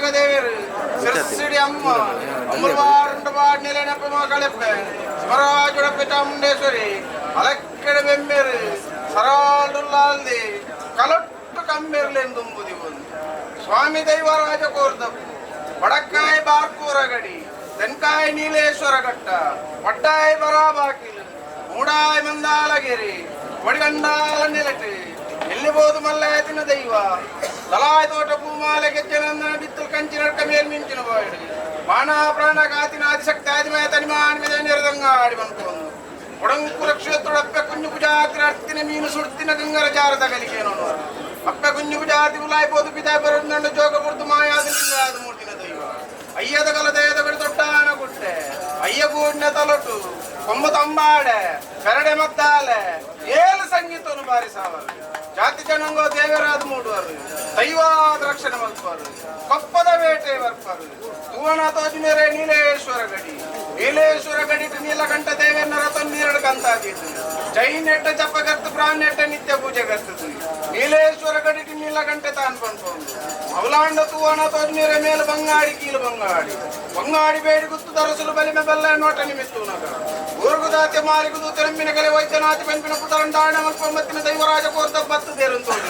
ನಾಗದೇವರು ಸಿರ್ಸಿಡಿ ಅಮ್ಮ ಅಮೃವಾರುಂಡಬಾಡ್ ನೆಲೆನಪ್ಪ ಮಗಳಪ್ಪೆ ಶಿವರಾಜುಡಪ್ಪೆ ಚಾಮುಂಡೇಶ್ವರಿ ಅಲಕ್ಕಡೆ ಬೆಮ್ಮೆರು ಸರಾಳುಲ್ಲಾಲ್ದಿ ಕಲೊಟ್ಟು ಕಮ್ಮೆರ್ಲೆಂದುಂಬುದಿ ಒಂದು ಸ್ವಾಮಿ ದೈವರಾಜ ಕೋರ್ದಪ್ಪು ಬಡಕ್ಕಾಯಿ ಬಾರ್ಕೂರಗಡಿ ತೆನ್ಕಾಯಿ ನೀಲೇಶ್ವರ ಘಟ್ಟ ಪಟ್ಟಾಯಿ ಬರಾಬಾಕಿಲು ಮೂಡಾಯಿ ಮಂದಾಲಗಿರಿ ಒಡಿಗಂಡಾಲ ನೆಲಟು ಎಲ್ಲಿಬೋದು ಮಲ್ಲಾಯತಿನ ದೈವ ತಲಾಯ್ ತೋಟ ಪೂಮಾಲೆ ಗೆಜ್ಜನಂದನ ಬಿತ್ತಲು ಕಂಚಿನ ಮೇಲ್ ಮಿಂಚಿನ ಬಾಯಿಡು ಬಾಣ ಪ್ರಾಣ ಕಾತಿನ ಆದಿಶಕ್ತಿ ಆದಿಮಯ ತನಿಮಾನ್ ಮಿದ ನೆರೆದಂಗಾಡಿ ಬಂತು ಕೊಡಂಕುರ ಕ್ಷೇತ್ರಡಪ್ಪೆ ಕುಂಜು ಪುಜಾತಿನ ಅರ್ತಿನ ಮೀನು ಸುಡ್ತಿನ ಗಂಗರ ಜಾರದ ಕಲಿಕೇನೋ ಅಪ್ಪೆ ಕುಂಜು ಪುಜಾತಿ ಉಲಾಯ್ಬೋದು ಪಿತಾಯ್ ಬರುಂದಂಡ ಜೋಗ ಪುರ್ದು ಮಾಯಾದ ಲಿಂಗಾದ ಮೂರ್ತಿನ ದೈವ ಅಯ್ಯದ ಕಲದಯದ ಕಡೆ ತೊಟ್ಟಾನ ಗುಟ್ಟೆ ಅಯ್ಯ ಗೂಡ್ನ ತಲೊಟು ಕೊಂಬು ತಂಬಾಡೆ ಪೆರಡೆ ಮದ್ದಾಲೆ ಏಳು ಸಂಗೀತವನ್ನು ಬಾರಿಸಾವರು ಜಾತಿ ಜನಾಂಗ ದೇವರಾದ ಮೂಡುವರು ದೈವಾದ ರಕ್ಷಣೆ ಮಲ್ಪರು ಕೊಪ್ಪದ ಬೇಟೆ ಬರ್ಪರು ತೂವಣ ತೋಜಿನೇರೆ ನೀಲೇಶ್ವರ ಗಡಿ ನೀಲೇಶ್ವರ ಗಡಿ ನೀಲಕಂಠ ದೇವನ ರಥ ನೀರಡು ಕಂತಾದಿದ್ದು ಜೈನ್ ಎಟ್ಟ ಜಪ ಕರ್ತು ಬ್ರಾಹ್ಮಣ ಎಟ್ಟ ನಿತ್ಯ ಪೂಜೆ ಕರ್ತದು ನೀಲೇಶ್ವರ ಗಡಿ ನೀಲಕಂಠೆ ತಾನ್ ಬಂತು ಅವಲಾಂಡ ತೂವಣ ತೋಜಿನೇರೆ ಮೇಲೆ ಬಂಗಾಡಿ ಕೀಲು ಬಂಗಾಡಿ ಬಂಗಾಡಿ ಬೇಡಿ ಗುತ್ತು ದರಸಲು ಬಲಿಮೆ ಬೆಲ್ಲ ನೋಟ ನಿಮಿತ್ತು ನಗ ಊರುಗುದಾತೆ ಮಾರಿಗುದು ತೆರಂಬಿನ ಕಲೆ ವೈದ್ಯನಾಥಿ ಪಂಪಿನ ಪುತರಂಡಾಣ ಮಲ್ಪೊಂಬತ್ತಿನ ದೈವರಾಜ ಕೋರ್ದ ಬತ್ತು ದೇರಂತೋದು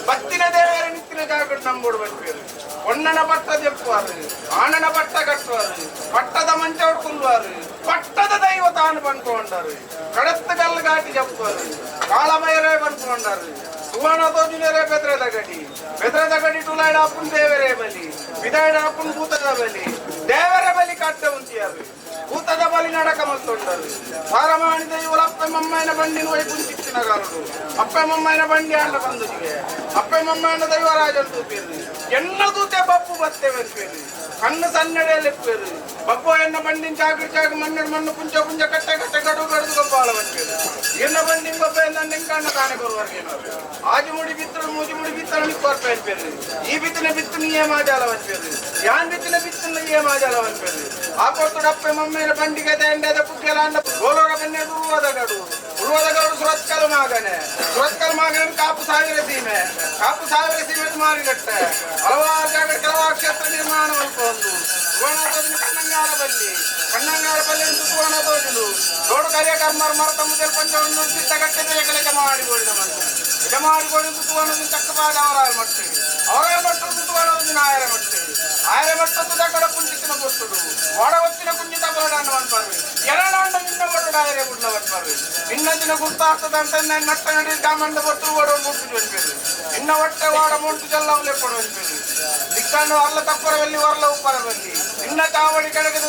ಬತ್ತಿನ ದೇವರ ನಿತ್ತಿನ ಜಾಗಡ್ ನಂಬೋಡು ಬಂಪೇರು ಒಣ್ಣನ ಪಟ್ಟ ದೆಪ್ಪುವಾರು ಆಣನ ಪಟ್ಟ ಕಟ್ಟುವಾರು ಪಟ್ಟದ ಮಂಚ ಉಡ್ಕುಲ್ವಾರು ಪಟ್ಟದ ದೈವ ತಾನು ಬಂದ್ಕೊಂಡರು ಕಡತ್ತ ಕಲ್ಲು ಘಾಟಿ ಜಪ್ಪುವಾರು ಕಾಳಮೈರೇ ಬಂದ್ಕೊಂಡರು ಸುವರ್ಣ ತೋಜಿನರೇ ಬೆದ್ರದ ಗಡಿ ಬೆದ್ರದ ಗಡಿ ಟುಲಾಯ್ಡ ಅಪ್ಪನ್ ದೇವರೇ ಬಲಿ ಬಿದಾಯ್ಡ ಅಪ್ಪನ್ ಭೂತದ ಬಲಿ ದೇವರ ಬಲಿ ಕಟ್ಟ ಉಂಟಿಯಾರು ಭೂತದ ಬಲಿ ನಡಕ ಮಲ್ತೊಂಡರು ಸಾರಮಾಣಿ ದೈವಲ ಅಪ್ಪೆ ಮಮ್ಮಯ್ಯನ ಬಂಡಿನ ವೈ ಕುಂಚಿತ್ತಿನ ಗಾರಡು ಅಪ್ಪೆ ಮಮ್ಮಯ್ಯನ ಬಂಡಿ ಅಂಡ ಬಂದುಜಿಗೆ ಅಪ್ಪೆ ಮಮ್ಮಯ್ಯನ ದೈವರಾಜನ್ ತೂಪೇರು ಎನ್ನ ತೂತೆ ಬಪ್ಪು ಬತ್ತೆ வெப்பேரு ಕಣ್ಣು ಸನ್ನಡೆಯಲ್ಲಿ ಬಪ್ಪು ಎನ್ನ ಬಂಡಿನ ಚಾಕು ಚಾಕು ಮಣ್ಣು ಮಣ್ಣು ಪುಂಚ ಪುಂಚ ಕಟ್ಟೆ ಕಟ್ಟೆ ಗಡು ಗಡುದು ಗೊಬ್ಬಾಳ ಬಂಪೇರು ಎನ್ನ ಬಂಡಿನ ಗೊಬ್ಬ ಎನ್ನ ಕಣ್ಣ ತಾನೆ ಕೊರುವರ್ಗೇನವರು ಆಜುಮುಡಿ ಬಿತ್ತಳು ಮೂಜುಮುಡಿ ಬಿತ್ತಳು ನಿಕ್ಕೋರ್ಪ ಅನ್ಪೇರು ಈ ಬಿತ್ತಿನ ಬಿತ್ತು ನೀಯೇ ಮಾಜಾಲ ಅನ್ಪೇರು ಯಾನ್ ಬಿತ್ತಿನ ಬಿತ್ತು ನೀಯೇ ಮಾಜಾಲ ಅನ್ಪೇರು ಆ ಕೊರ್ತುಡು ಅಪ್ಪೆ ಮಮ್ಮೇನ ಬಂಡಿಗೆ ದಂಡದ ಪುಗ್ಗೆಲ ಅಂಡ ಗೋಲೋರ ಬನ್ನೆ ಉರುವದ ಗಡು ಉರುವದ ಗಡು ಸುರತ್ಕಲ್ ಮಾಗನೆ ಸುರತ್ಕಲ್ ಮಾಗನೆ ಕಾಪು ಸಾವಿರ ಸೀಮೆ ಕಾಪು ಸಾವಿರ ಸೀಮೆ ಮಾರಿಗಟ್ಟೆ ಹಲವಾರು ಜಾಗ ಕೆಲವಾರು ಕ್ಷೇತ್ರ ನಿರ್ಮಾಣ ಒಂದು ಸುವರ್ಣ ಕಣ್ಣಂಗಾರ ಬಲ್ಲಿ ಕಣ್ಣಂಗಾರ ಬಲ್ಲಿ ಅಂತ ಸುವರ್ಣ ತೋಜುಲು ದೊಡ್ಡ ಕಾರ್ಯಕರ್ಮರ್ ಮರತ ಮುದಲ್ ಪಂಚವನ್ನು ಸಿದ್ಧಗಟ್ಟೆ ಬೇಗಲೆಗೆ ಮಾಡಿಕೊಡಿದ ಮಂತು ಯಜಮಾಡಿಕೊಡಿ ಸುತ್ತುವಣ್ಣದ ಚಕ್ಕಪಾದ ಅವರಾಲ್ ಮಟ್ಟು ಅವರಾಲ್ ಮಟ್ಟು ಸುತ್ತುವಣ್ಣದ ನಾಯರ ಮಟ್ಟು ಆಯರ ಮಟ್ಟದ್ದು ದಕ್ಕಡ ಪುಂಚಿತ್ತಿನ ಪೊತ್ತುಡು ಓಡ వచ్చిన కుంజిత ಬರಡನ್ನು ಅನ್ಪಾರು ಎರಡಾಂಡ ನಿನ್ನ ಬರಡ ಆಯರೆ ಗುಡ್ಲ ಅನ್ಪಾರು ನಿನ್ನ ದಿನ ಗುರ್ತಾಗ್ತದಂತ ನಟ್ಟ ನಡಿ ಕಾಮಂಡ ಬೊಟ್ಟು ಓಡ ಮುಟ್ಟು ಅನ್ಪೇರು ನಿನ್ನ ಹೊಟ್ಟೆ ವಾಡ ಮುಟ್ಟು ಜಲ್ಲವಲೆ ಕೊಡು ಅನ್ಪೇರು ದಿಕ್ಕಂಡು ಅಲ್ಲ ತಪ್ಪರವಲ್ಲಿ ಹೊರಲ ಉಪ್ಪರವಲ್ಲಿ ನಿನ್ನ ಚಾವಡಿ ಕೆಳಗೆ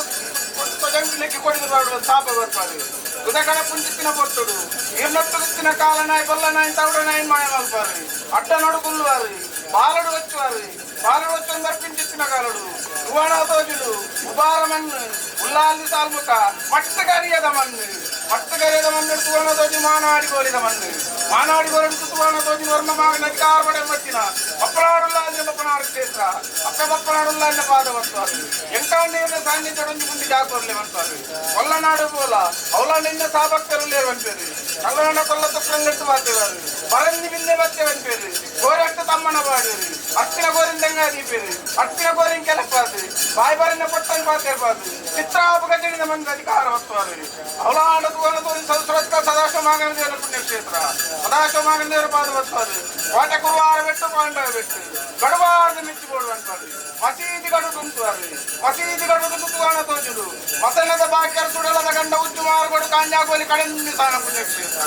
ಜಂಟಿನಕ್ಕೆ ಕೊಡಿದು ಬರಡು ಸಾಪ ಬರ್ಪಾರು ತುದಕಡ ಪುಂಚಿತ್ತಿನ ಪೊತ್ತುಡು ನೀರ್ನೊಟ್ಟು ಕಾಲನಾಯ್ ಬೊಲ್ಲನಾಯ್ ತೌಡನಾಯ್ ಮಾಯ ಮಲ್ಪಾರು ಅಡ್ಡ ನಡುಕುಲ್ವಾರು ಬಾಲಡು వచ్చువారు బాలుడు వచ్చి దర్పించిత్తిన కాలుడు తువాణ తోజులు ఉబార మన్ను ఉల్లాల్ది సాల్ముక మట్టు కరియద మన్ను మట్టు కరియద మన్ను తువాణ తోజు మానాడి కోరిద మన్ను మానాడి కోరిన తువాణ తోజు వర్మ మాగన అధికారపడే వచ్చిన బప్పనాడుల్లాల్ది బప్పనాడు క్షేత్ర అప్ప బప్పనాడుల్లాల్ని పాద వస్తారు ఎంకాండి సాన్నిధ్యం గుండి జాకోర్లేమంటారు కొల్లనాడు పోల అవులా నిన్న సాభక్తరు లేరు అనిపేరు కల్లనాడ కొల్ల తుక్కం పాతేవారు బరంది బిందె బత్తె అనిపేరు కోరట్టు తమ్మన పాడేరు అత్తిన కోరిందంగా దీపేరు అత్తిన కోరిన కెలపాదు బాయ్ బారిన పొట్టని పాతేరు చిత్రాపు గజడిన మంది అధికార వస్తువారు అవలాండ తువన సంస్కృత సదాశివ దేవర పుణ్యక్షేత్ర సదాశివ దేవర పాద వస్తువారు కోట కురువార పెట్టు పాండవ పెట్టు గడువారద మిచ్చిపోడు అంటారు మసీది గడుతుంటారు మసీది గడుతు తువాన తోజుడు మసనద బాక్యర సుడలద గండ ఉజ్జు మారుగొడు కాంజాగోలి కడింది సాన పుణ్యక్షేత్ర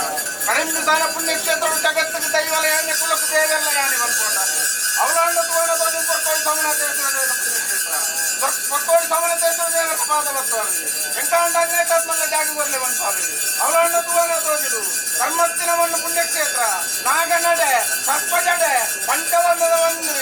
కడింది సాన పుణ్యక్షేత్రుడు జగత్తుకు దైవలయాన్ని కులకు దేవర్లయాన్ని అనుకున్నారు ಅವಲಾಂಡ ತುವನ ತೋಜು ಪೊರ್ಕೋಡಿ ಸಮನ ಪುಣ್ಯಕ್ಷೇತ್ರ ಪೊರ್ಕೋಡಿ ಸಮನ ದೇವರ ಪಾದ ಬರ್ತವಾರು ಎಂಕಾಂಡ ಕರ್ಮಲ್ಲ ಜಾಗ ಬರ್ಲೆ ಬಂತಾರೆ ಅವಲಾಂಡ ತುವನ ತೋಜುಡು ಕರ್ಮತ್ತಿನ ಮಣ್ಣು ಪುಣ್ಯಕ್ಷೇತ್ರ ನಾಗನಡೆ ಸರ್ಪಜಡೆ ಪಂಚವರ್ಣದ ಮಣ್ಣು